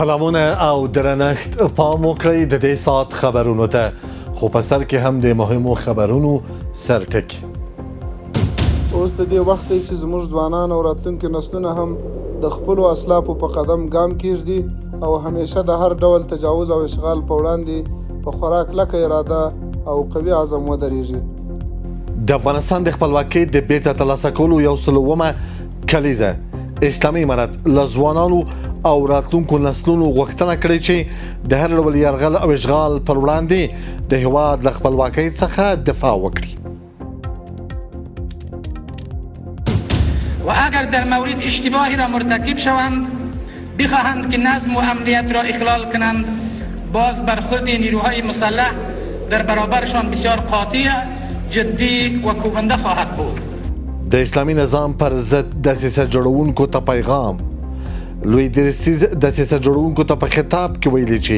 سلامونه او درنښت پام وکړئ د دې ساعت خبرونو ته خو په سر کې هم د مهمو خبرونو سرټکی. اوس د دې وخت دی چې زموږ ځوانان او راتلونکي نسلونه هم د خپلو اسلافو په قدم ګام کیږدي او همیشه د هر ډول تجاوز او اشغال په وړاندې په خورا کلکه اراده او قوي عزم ودرېږي. د افغانستان د خپلواکۍ د بیرته ترلاسه کولو یو سل اوومه کلیزه، اسلامي امارت له ځوانانو او راتلونکو نسلونو غوښتنه کړې چې د هر ډول یرغل او اشغال پر وړاندې د هیواد له خپلواکۍ څخه دفاع وکړي. و اگر در مورد اشتباهی را مرتکب شوند، بخواهند که نظم و امنیت را اخلال کنند، باز برخورد نیروهای مسلح در برابرشان بسیار قاطع، جدی و کوبنده خواهد بود. د اسلامي نظام پر ضد دسیسه جوړونکو ته پیغام. لوی درستیز دسیسه جوړونکو ته په خطاب کې ویلي چې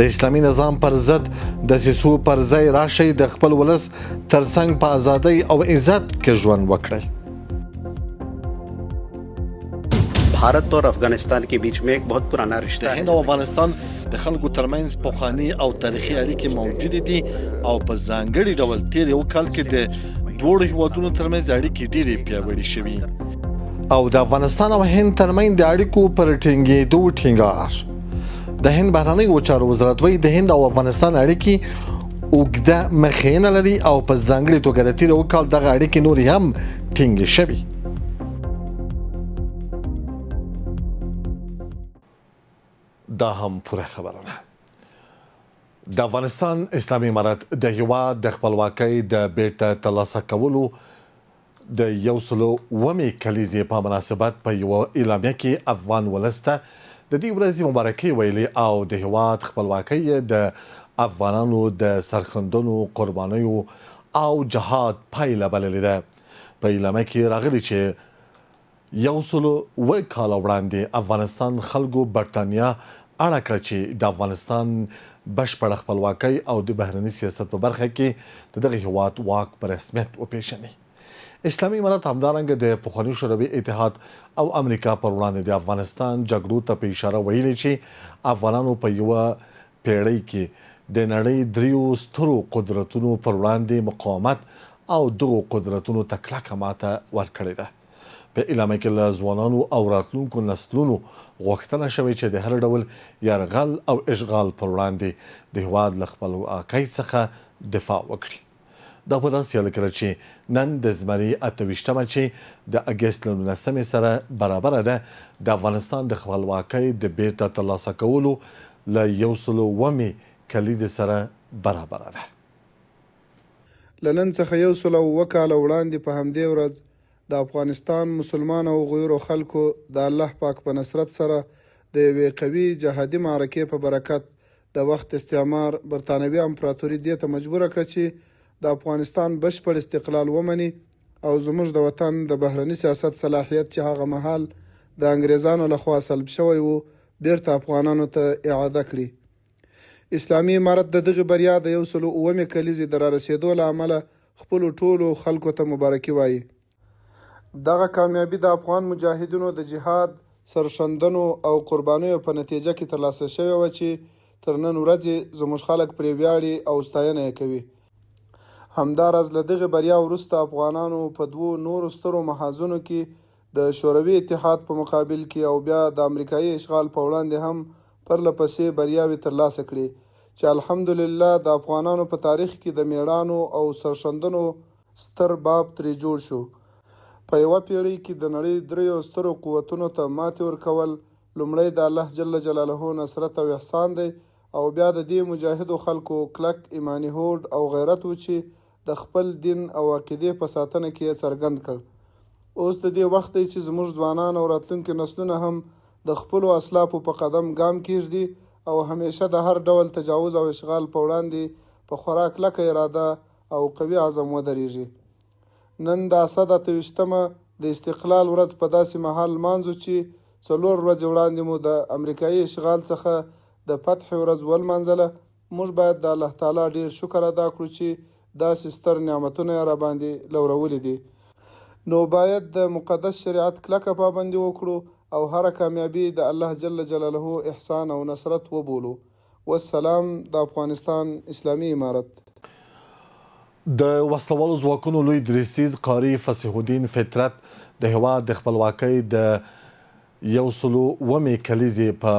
د اسلامي نظام پر ضد دسیسو پر ځای راشئ، د خپل ولس ترڅنګ په ازادۍ او عزت کې ژوند وکړئ. بھارت اور افغانستان کے بیچ میں ایک بہت پرانا رشتہ. د هند او افغانستان د خلکو ترمنځ پخواني او تاریخي اړیکې موجودې دي او په ځانګړي ډول تیر یو کال کې د دوړو هیوادونو ترمنځ اړیکې ډېرې پیاوړې شوي او د افغانستان او هند ترمنځ د اړیکو پر ټینګېدو ټینګار. د هند بهرنیو چارو وزارت وایي د هند او افغانستان اړیکې اوږده مخینه لري او په ځانګړي توګه د تیر یو کال دغه اړیکې نورې هم ټینګې شوي. دا هم پوره خبرونه. د افغانستان اسلامي امارت د هیواد د خپلواکۍ د بیرته ترلاسه کولو د یو سلو اوومې کلیزې په مناسبت په یوه اعلامیه کې افغان ولس ته د دې ورځې مبارکۍ ویلې او د هیواد خپلواکۍ یې د افغانانو د سرښندنو، قربانیو او جهاد پایله بللې ده. په اعلامیه کې راغلي چې یو سلو اووه کاله وړاندې افغانستان خلکو برتانیا اړه کړه چې د افغانستان بشپړه خپلواکۍ او د بهرني سیاست په برخه کې د دغه هیواد واک په رسمیت وپېژني. اسلامي امارت همدارنګه د پخواني شوروي اتحاد او امریکا پر وړاندې د افغانستان جګړو ته په اشاره ویلي چې افغانانو په یوه پېړۍ کې د نړۍ دریو سترو قدرتونو پر وړاندې مقاومت او دغو قدرتونو ته کلکه ماته ورکړې ده. په اعلامیه کې له ځوانانو او راتلونکو نسلونو غوښتنه شوې چې د هر ډول یرغل او اشغال پر وړاندې د هېواد له خپلواکۍ څخه دفاع وکړي. دا په داسې حال کې ده چې نن د زمري 28 مه چې د اګست له نولسمې سره برابره ده، د افغانستان د خپلواکۍ د بېرته ترلاسه کولو له یو سلو اوومې کلیزې سره برابره ده. له نن څخه یو سل او اووه کاله وړاندې په همدې ورځ د افغانستان مسلمانو او غیورو خلکو د الله پاک په نصرت سره د یوې قوي جهادي معرکې په برکت د وخت استعمار برتانوي امپراتوري دې ته مجبوره کړه چې د افغانستان بشپړ استقلال ومني او زموږ د وطن د بهرني سیاست صلاحیت چې هغه مهال د انګریزانو له خوا سلب شوی و بیرته افغانانو ته اعاده کړي. اسلامي امارت د دغې بریا د یو سلو اوومې کلیزې د رارسېدو له امله خپلو ټولو خلکو ته مبارکي وايي. دغه کامیابي د افغان مجاهدینو د جهاد، سرښندنو او قربانیو په نتیجه کې ترلاسه شوې وه چې تر نن ورځې زموږ خلک پرې ویاړي او ستاینه یې کوي. همداراز له دغې بریا وروسته افغانانو په دوو نورو سترو محاذونو کې د شوروي اتحاد په مقابل کې او بیا د امریکايي اشغال په وړاندې هم پرله پسې بریاوې ترلاسه کړې چې الحمدلله د افغانانو په تاریخ کې د مېړانو او سرښندنو ستر باب ترې جوړ شو. په یوه پېړۍ کې د نړۍ دریو سترو قوتونو ته ماتې ورکول لومړی د الله جل جلاله نصرت او احسان دی او بیا د دې مجاهدو خلکو کلک ایماني هوډ او غیرت و چې د خپل دین او عقیدې په ساتنه کې یې څرګند کړ. اوس د دې وخت دی چې زموږ ځوانان او راتلونکي نسلونه هم د خپلو اسلافو په قدم ګام کیږدي او همیشه د هر ډول تجاوز او اشغال په وړاندې په خورا کلکه اراده او قوي عزم ودریږي. نن د اسد 28 مه د استقلال ورځ په داسې مهال لمانځو چې څلور ورځې وړاندې مو د امریکایي اشغال څخه د فتحې ورځ ولمانځله. موږ باید د الله تعالی ډیر شکر ادا کړو چې داسې ستر نعمتونه یې راباندې لورولي دي. نو باید د مقدس شریعت کلکه پابندي وکړو او هره کامیابي د الله جل جلاله احسان او نصرت وبولو. والسلام د افغانستان اسلامي امارت. د وسلوالو ځواکونو لوی درستیز قاري فصیح الدین فطرت د هېواد د خپلواکۍ د یو سلو اوومې کلیزې په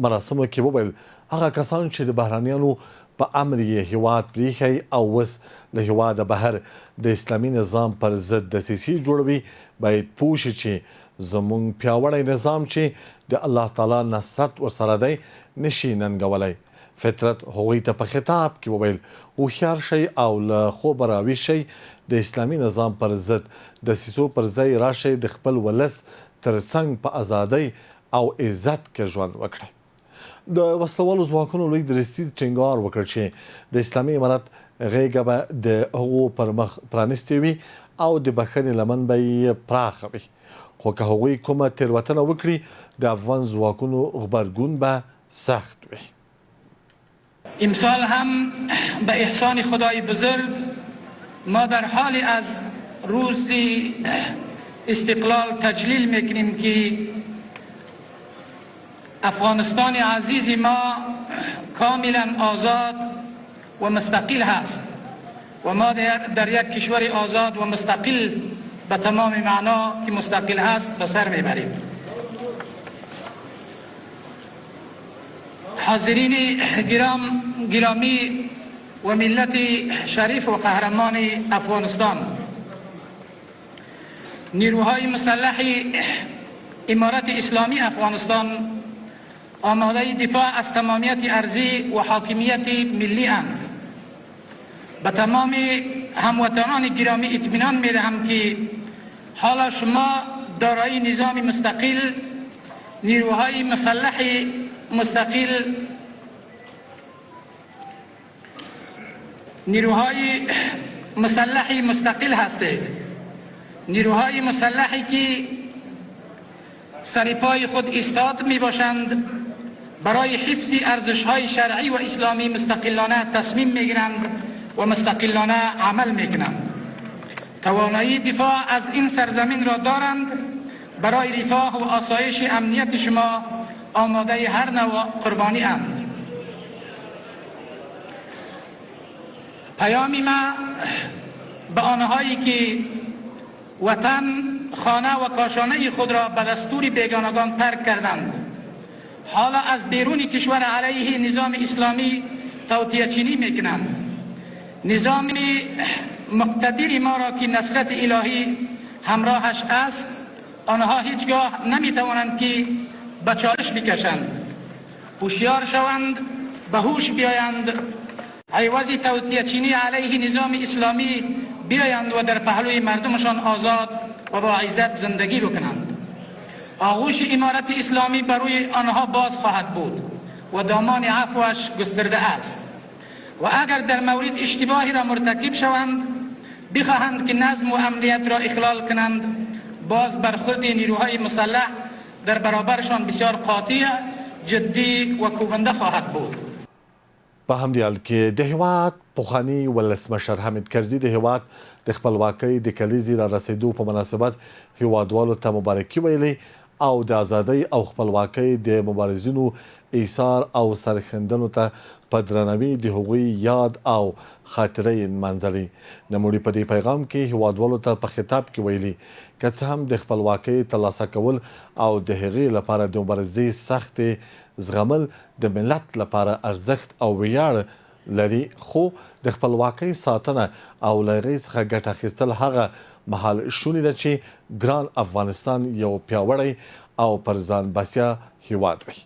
مراسمو کې وویل، هغه کسان چې د بهرنیانو په امر یې هېواد پرېښی او اوس له هېواده بهر د اسلامي نظام پر ضد دسیسې جوړوي، باید پوه شي چې زمونږ پیاوړی نظام چې د الله تعالی نصرت ورسره دی، نه شي ننګولی. فطرت هغوی ته په خطاب کې وویل، هوښیار شئ او له خوبه راویښ شئ، د اسلامي نظام پر ضد دسیسو پر ځای راشئ د خپل ولس تر څنګ په ازادۍ او عزت کې ژوند وکړئ. د وسلوالو ځواکونو لوی درستیز ټینګار وکړ چې د اسلامي امارت غېږه به د هغو پر مخ پرانیستې وي او د بښنې لمن به یې پراخه وي، خو که هغوی کومه تېروتنه وکړي، د افغان ځواکونو غبرګون به سخت وي. امسال هم به احسان خدای بزرگ ما در حال از روز استقلال تجلیل میکنیم که افغانستان عزیز ما کاملا آزاد و مستقل هست و ما در یک کشور آزاد و مستقل به تمام معنا که مستقل هست به سر میبریم. حاضرین گرام گرامی و ملت شریف و قهرمان افغانستان، نیروهای مسلح امارت اسلامی افغانستان آماده دفاع از تمامیت ارضی و حاکمیت ملی اند. به تمام هموطنان گرامی اطمینان میدهم که حالا شما دارای نظام مستقل، نیروهای مسلح مستقل، نیروهای مسلح مستقل هستید. نیروهای مسلحی که سر پای خود ایستاد می باشند، برای حفظ ارزش های شرعی و اسلامی مستقلانه تصمیم می گیرند و مستقلانه عمل می کنند. توانایی دفاع از این سرزمین را دارند. برای رفاه و آسایش امنیت شما آماده هر نوع قربانی اند. پیام ما به آنهایی که وطن، خانه و کاشانه خود را به دستور بیگانگان ترک کردند، حالا از بیرون کشور علیه نظام اسلامی توطیه چینی میکنند. نظام مقتدر ما را که نصرت الهی همراهش است، آنها هیچگاه نمیتوانند که به چالش بکشند. هوشیار شوند، به هوش بیایند، عوض توطیه چینی علیه نظام اسلامی بیایند و در پهلوی مردمشان آزاد و با عزت زندگی بکنند. آغوش امارت اسلامی بر روی آنها باز خواهد بود و دامان عفوش گسترده است. و اگر در مورد اشتباهی را مرتکب شوند، بخواهند که نظم و امنیت را اخلال کنند، باز برخورد نیروهای مسلح در برابرشان بسیار قاطع، جدی و کوبنده خواهد بود. په همدې حال کې د هېواد پخواني ولسمشر حامد کرزي د هېواد د خپلواکۍ د کلیزې رارسېدو په مناسبت هېوادوالو ته مبارکي ویلې او د ازادۍ او خپلواکۍ د مبارزینو ایثار او سرښندنو ته په درناوي د هغوی یاد او خاطره یې نمانځلې. نوموړي په دې پیغام کې هېوادوالو ته په خطاب کې ویلي، که څه هم د خپلواکۍ ترلاسه کول او د هغې لپاره د مبارزې سختې زغمل د ملت لپاره ارزښت او ویاړ لري، خو د خپلواکۍ ساتنه او له هغې څخه ګټه اخیستل هغه مهال شونې ده چې ګران افغانستان یو پیاوړی او پر ځان بسیا هیواد وي.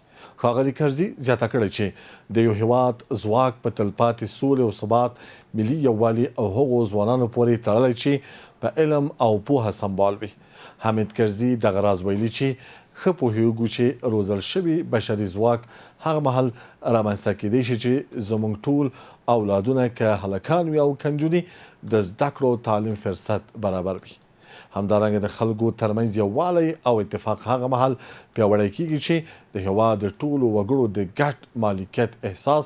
ښاغلي کرزي زیاته کړې چې د یو هیواد ځواک په تلپاتې سولې او ثبات، ملي یووالي او هغو ځوانانو پورې تړلی چې په علم او پوهه سمبال وي. حامد کرزي دغه راز ویلي چې ښه پوهیږو چې روزل شوی بشري ځواک هغه مهال رامنځته کیدای شي چې زموږ ټول اولادونه که هلکان وي او که نجونې د زده کړو او تعلیم فرصت برابر وي. همدارنګه د خلکو ترمنځ یووالی او اتفاق هغه مهال پیاوړی کیږي چې د هیواد د ټولو وګړو د ګډ مالکیت احساس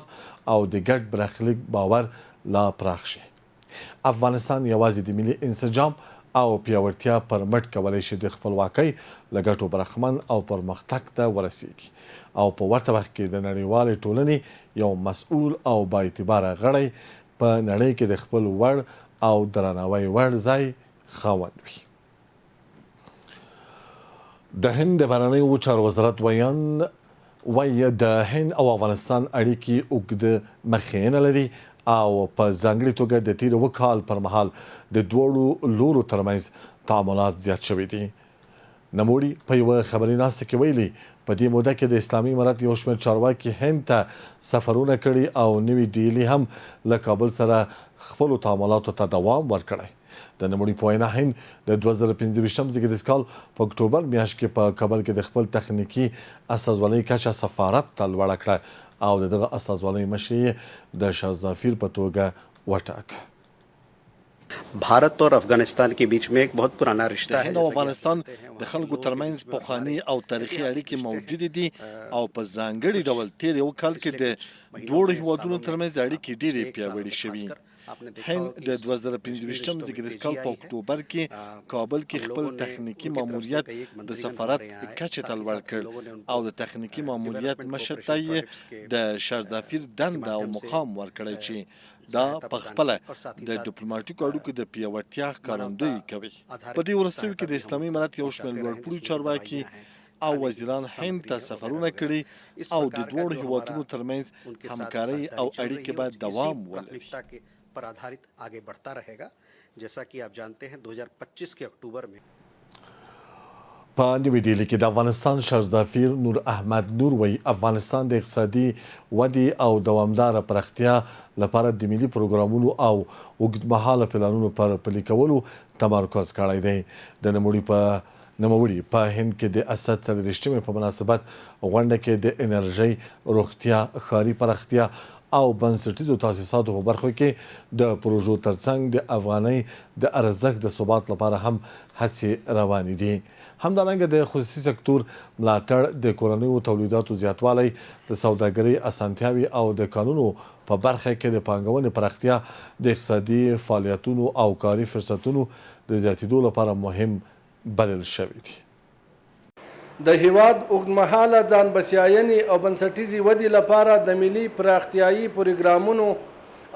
او د ګډ برخلیک باور لا پراخ شي. افغانستان یوازې د ملي انسجام او پیاوړتیا پر مټ کولی شي د خپلواکۍ له ګټو برخمن او پرمختګ ته ورسېږي او په ورته وخت کې د نړیوالې ټولنې یو مسؤل او با اعتباره غړی په نړۍ کې د خپل وړ او درناوی وړ ځای خاوند وي. د هند د بهرنیو چارو وزارت ویاند وایي، د هند او افغانستان اړیکې اوږده مخینه لري او په ځانګړي توګه د تېر یوه کال پر مهال د دواړو لورو ترمنځ تعاملات زیات شوي دي. نوموړي په یوه خبري ناسته کې ویلي، په دې موده کې د اسلامي امارت یو شمېر چارواکي هند ته سفرونه کړي او نوي ډیلي هم له کابل سره خپلو تعاملاتو ته دوام ورکړی. د نوموړي په وینا، هند د 2025 زېږدیز کال په اکټوبر میاشت کې په کابل کې د خپل تخنیکي استازولۍ کچه سفارت ته لوړه کړه او د دغه استازولۍ مشر یې د شارزدافیر په توګه وټاکه. بھارت اور افغانستان کې بیچ مې ایک بہت پرانا رشته د هند او افغانستان د خلکو ترمنځ پخواني او تاریخي اړیکې موجودې دي او په ځانګړي ډول تېر یو کال کې د دواړو هېوادونو ترمنځ اړیکې ډېرې پیاوړې شوي. هند د 2025 زېږدیز کال په اکټوبر کې کابل کې خپل تخنیکي ماموریت د سفارت کچې ته لوړ کړ او د تخنیکي ماموریت مشر ته یې د شارزدافیر دنده او مقام ورکړی چې دا په خپله د ډیپلوماټیکو اړیکو د پیاوړتیا ښکارندویي کوي. په دې وروستیو کې د اسلامي امارت یو شمېر لوړپوړي چارواکي او وزیران هند ته سفرونه کړي او د دواړو هېوادونو ترمنځ همکارۍ او اړیکې به دوام ولري. په نوي ډیلي کې د افغانستان شارژدافیر نور احمد نور وایي، افغانستان د اقتصادي ودې او دوامداره پراختیا لپاره د ملي پروګرامونو او اوږدمهاله پلانونو پر پلي کولو تمرکز کړی دی. د نوموړي په نوموړي په هند کې د اسد څلوېښتمې په مناسبت غونډه کې د انرژۍ، روغتیا، ښاري پراختیا او بنسټیزو تاسیساتو په برخو کې د پروژو ترڅنګ د افغانۍ د ارزښت د ثبات لپاره هم هڅې روانې دي. همدارنګه د خصوصي سکتور ملاتړ، د کورنیو تولیداتو زیاتوالی، د سوداګرۍ اسانتیاوې او د کانونو په برخه کې د پانګونې پراختیا د اقتصادي فعالیتونو او کاري فرصتونو د زیاتېدو لپاره مهم بلل شوي دي. د هېواد اوږدمهاله ځان بسیاینې او بنسټیزې ودې لپاره د ملي پراختیايي پروګرامونو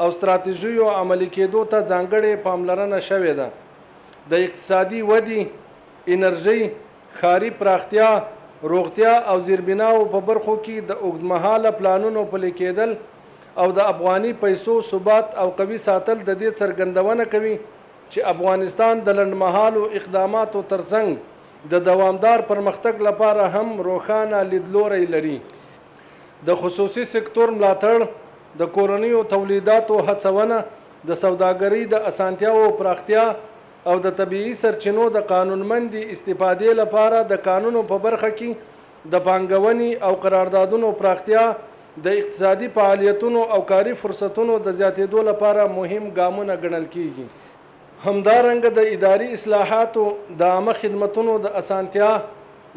او ستراتیژیو عملي کېدو ته ځانګړې پاملرنه شوې ده. د اقتصادي ودې، انرژۍ، ښاري پراختیا، روغتیا او زیربناوو په برخو کې د اوږدمهاله پلانونو پلي کېدل او د افغاني پیسو ثبات او قوي ساتل د دې څرګندونه کوي چې افغانستان د لنډمهالو اقداماتو ترڅنګ د دوامدار پرمختګ لپاره هم روښانه لیدلوری لري. د خصوصي سکتور ملاتړ، د کورنیو تولیداتو هڅونه، د سوداګرۍ د اسانتیاوو پراختیا او د طبیعي سرچینو د قانونمندې استفادې لپاره د کانونو په برخه کې د پانګونې او قراردادونو پراختیا د اقتصادي فعالیتونو او کاري فرصتونو د زیاتېدو لپاره مهم ګامونه ګڼل کېږي. همدارنګه د اداري اصلاحاتو، د عامه خدمتونو د اسانتیا،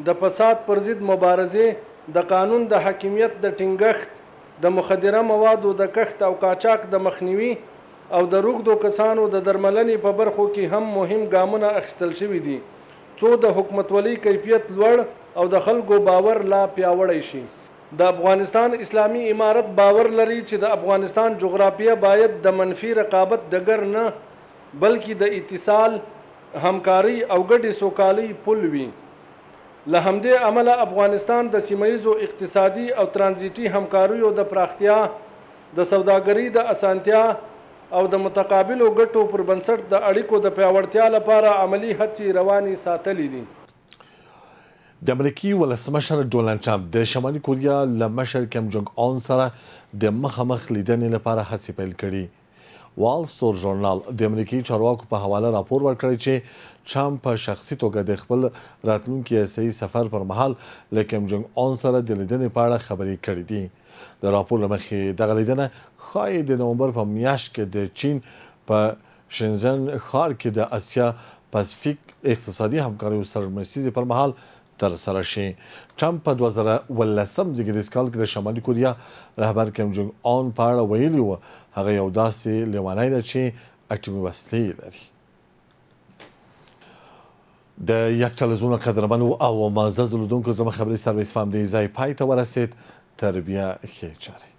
د فساد پر ضد مبارزې، د قانون د حاکمیت د ټینګښت، د مخدره موادو د کښت او قاچاق د مخنیوي او د روږدو کسانو د درملنې په برخو کې هم مهم ګامونه اخیستل شوي دي، څو د حکومتولۍ کیفیت لوړ او د خلکو باور لا پیاوړی شي. د افغانستان اسلامي امارت باور لري چې د افغانستان جغرافیه باید د منفي رقابت ډګر نه، بلکې د اتصال، همکارۍ او ګډې سوکالۍ پل وي. له همدې امله افغانستان د سیمه ییزو اقتصادي او ترانزیټي همکاریو د پراختیا، د سوداګرۍ د اسانتیا او د متقابلو ګټو پر بنسټ د اړیکو د پیاوړتیا لپاره عملي هڅې روانې ساتلې دي. د امریکي ولسمشر ډونالډ ټرمپ د شمالي کوریا له مشر کیم جونګ اون سره د مخامخ لیدنې لپاره هڅې پیل کړي. وال ستور ژورنال د امریکايي چارواکو په حواله راپور ورکړی چې ټرمپ په شخصي توګه د خپل راتلونکي اسیايي سفر پر مهال له کیم جونګ اون سره د لیدنې په اړه خبرې کړې دي. د راپور له مخې دغه لیدنه ښايي د نومبر په میاشت کې د چین په شنزن ښار کې د اسیا پسفیک اقتصادي همکاریو سرمشریزې پر مهال ترسره شي. ټرمپ په 2017 زېږدیز کال کې د شمالي کوریا رهبر کیم جونګ اون په اړه ویلي و، هغه یو داسې لیونی دی چې اټومي وسلې لري. د یک ټلویزیون قدرمنو او معززو لیدونکو زموږ خبري سرویس په همدې ځای پای ته ورسید. تر بیا ښې چارې.